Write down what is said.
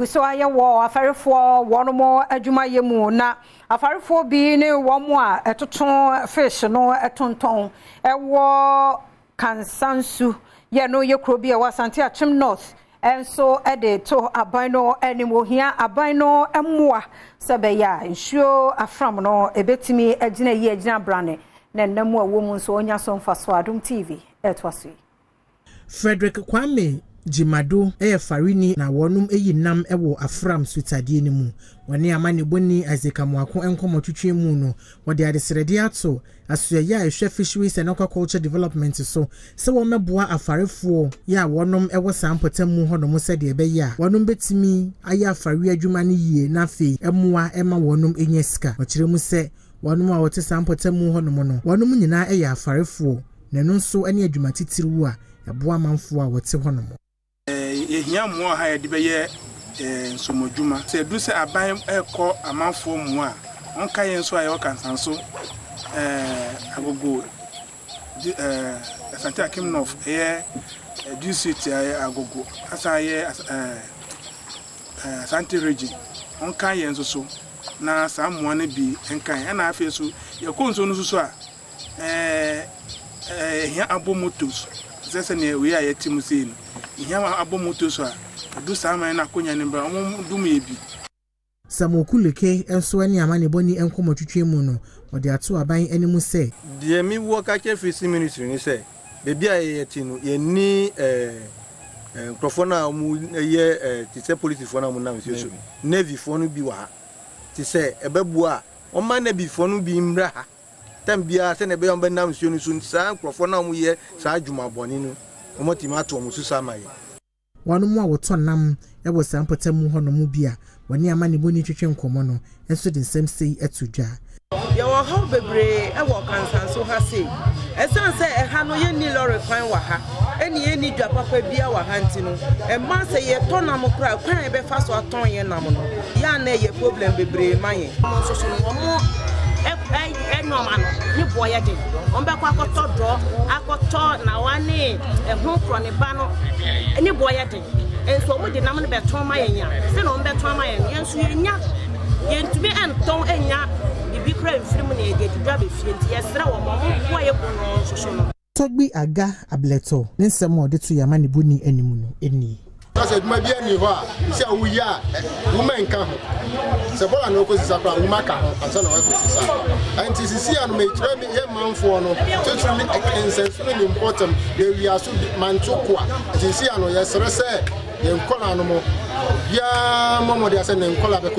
So ayɛ wɔ afarefoɔ wɔn adwumayɛ mu na afarefoɔ bi ne wɔn a ɛtoto fish no ɛtontɔn ɛwɔ Kansansu yɛ no yɛ kuro bi a ɛwɔ Asante Akyem North nso de to aban no anim. Ohia aban no mmoa sɛ bɛyɛ a nsuo afram no ebetumi agyina yie, agyina brane, na nnam a ɛwɔ mu nso ɔnya so mfaso. Adom TV ɛtoa so yi. Frederick Kwame Gyimado yɛ farini na wɔnom yi nam wɔ Afram sutadeɛ no mu. Wɔne amanebɔni Isaac Amoako nkɔmmɔtwitwi mu no, wɔde adesrɛdeɛ ato asoɛyɛ a ɛhwɛ Fisheries and Aquaculture Development so sɛ wɔmmɛboa afarefoɔ yɛ a wɔnom wɔ saa mpɔtam hɔnom sɛdeɛ ɛbɛyɛ a wɔnom bɛtumi ayɛ afare adwuma no yie na afei mmoa ma wɔnom nya sika. Ɔkyerɛ mu sɛ wɔnom a wɔte saa mpɔtam hɔnom no, wɔnom nyinaa yɛ afarefoɔ na ɛno nso ne adwuma titiriw a ɛboa amanfoɔ a wɔte hɔnom. Yɛhia mmoa ha yɛde bɛyɛ nsomdwuma. Sɛ ɛdu sɛ aban ɛkɔ amanfoɔ mmoa a, ɔnka yɛn nso a yɛwɔ Kansanso, Agogo, Asante Akim North, ɛyɛ district ɛyɛ Agogo, asan yɛ Asante Region, ɔnka yɛn nso so na saa mmoa no bi nka yɛn. Ɛna afei nso yɛkɔ nsuo no nso so a, ɛhia abɔ motos sɛ sɛnea wei a yɛte mu sei no, ɛhia abɔ motos a ɛdu saa man no akonnwa no bra wɔn dum yɛ bi. Samuel Kuleke nso ne amanebɔni nkɔmmɔtwitwi mu no, wɔde ato aban anim sɛ Deɛ mewɔ ka kyerɛ Fishing Ministry ne sɛ baabi a yɛte no, yɛnni nkurɔfoɔ no a wɔyɛ te sɛ polisifoɔ no a wɔnam nsuo so no, Navyfoɔ no bi wɔ ha. Te sɛ ɛbɛboa a, wɔmma Navyfoɔ no bi mmra ha tam biara sɛdeɛ ɛbɛyɛ a wɔbɛnam nsuo no so, saa nkurɔfoɔ no a wɔyɛ saa adwuma bɔne no, wɔatumi ato wɔn so sa ama yɛn. Wɔn a wɔtɔ nam wɔ saa mpɔtam hɔnom bi a wɔne amanebɔni twetwe nkɔmmɔ no nso de nsɛm sei ato dwa. Yɛwɔ haw bebree wɔ Kansanso ha sei. Ɛsiane sɛ ɛha no yɛnni lɔre kwan wɔ ha, ɛne yɛnni dwa papa bia wɔ ha nti no, ɛma sɛ yɛtɔ nam koraa, kwan a yɛbɛfa so atɔn yɛn nam no, yɛ a na ɛyɛ problem bebree ma yɛn. Wɔn nso so no, wɔn nneɛma no ne boɔ yɛ den. Wɔn bɛkɔ akɔtɔ dɔ, akɔtɔ nawa ne ɛho korɔ ne ba no ne boɔ yɛ den. Nso wɔn de nam no bɛtɔn ma yɛn a, sɛnea wɔn bɛtɔn ama yɛn no, yɛn nso yɛnya, yɛntumi ntɔn nnya biribi koraa mfiri mu na yɛde adi dwa bɛfie. Nti yɛsrɛ wɔn, wɔn mmoa yɛn kunu no nso so no. Tɔgbi Aga Ablɛtɔ ne nsɛm a ɔde to yɛn amanebɔni anim no nie. Na sɛ adwuma bi ani hɔ a, sɛ woyɛ a, woma nka ho. Sɛ bɔla na wokɔsisa koraa, woma ka ho ansa na woakɔsisa. Ɛnti sisi a no mekyerɛ me yɛ manfoɔ no, titiri ne nsɛnso ne ne mpɔtam, Dewiaso, Manto Koa. Nti sisi a no yɛsrɛ sɛ yɛn nkɔla no mo, obiara mmɔ mmɔden sɛ ne nkɔla bɛkɔ.